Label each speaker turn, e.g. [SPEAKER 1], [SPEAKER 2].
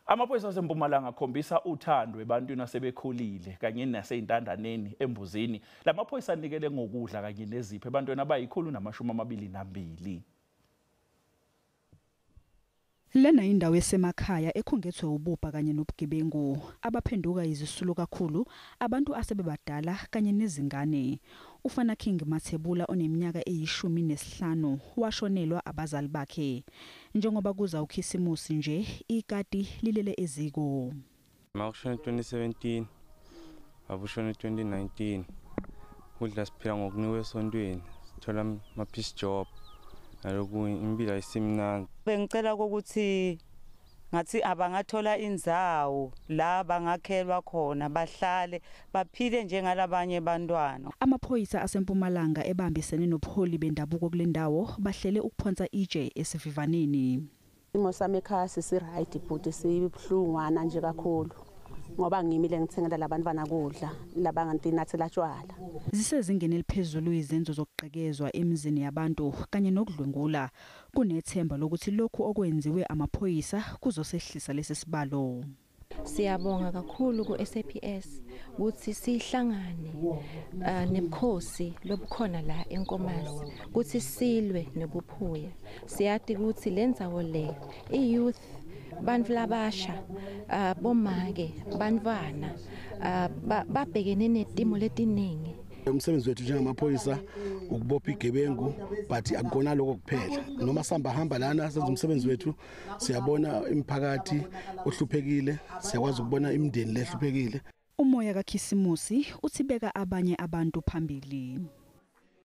[SPEAKER 1] Amaphoyisa aseMpumalanga akhombisa uthando ebantwini asebekhulile kanye naseyintandaneni eMbuzini. Lamaphoyisa anikele ngokudla kanye nezipho ebantwini abayi-122.
[SPEAKER 2] Lena indawo esemakhaya ekhungethwe ububha kanye nobugebengu abaphenduka izisulu kakhulu abantu asebebadala kanye nezingane. Ufana King Mathebula oneminyaka eyi-15 washonelwa abazali bakhe. Njengoba kuza uKhisimusi nje ikati lilele eziko.
[SPEAKER 3] Makushona 2017 abushona 2019 kudla siphila ngokunikwe esontweni sithola ama piece job. Naloku impilo ayisimnandi.
[SPEAKER 4] Bengicela ukuthi ngathi abangathola indzawo la bangakhelwa khona bahlale baphile njengalabanye bantwana.
[SPEAKER 2] Amaphoyisa aseMpumalanga ebambisene nobuholi bendabuko kule ndawo bahlele ukuphonsa itshe esivivaneni.
[SPEAKER 5] Isimo sami ekhaya sisi-right bhuti, sibuhlungwana nje kakhulu ngoba ngimile ngithengela labantwana kudla labangantinathela tshwala.
[SPEAKER 2] Zisezingeni eliphezulu izenzo zokugqekezwa emizini yabantu kanye nokudlwengula. Kunethemba lokuthi lokhu okwenziwe amaphoyisa kuzosehlisa lesi sibalo.
[SPEAKER 6] Siyabonga kakhulu ku-SAPS ukuthi sihlangane nebukhosi lobukhona la eNkomazi ukuthi silwe nobuphuya. Siyati ukuthi lendzawo le i-youth bantu labasha bomake bantwana babhekene netimo letiningi.
[SPEAKER 7] Umsebenzi wethu njengamaphoyisa ukubopha igebengu, but akukona lokho kuphela. Noma sihamba hamba lana senza umsebenzi wethu siyabona imiphakathi ohluphekile, siyakwazi ukubona imindeni lehluphekile.
[SPEAKER 2] Umoya kaKhisimusi uthibeka abanye abantu phambili.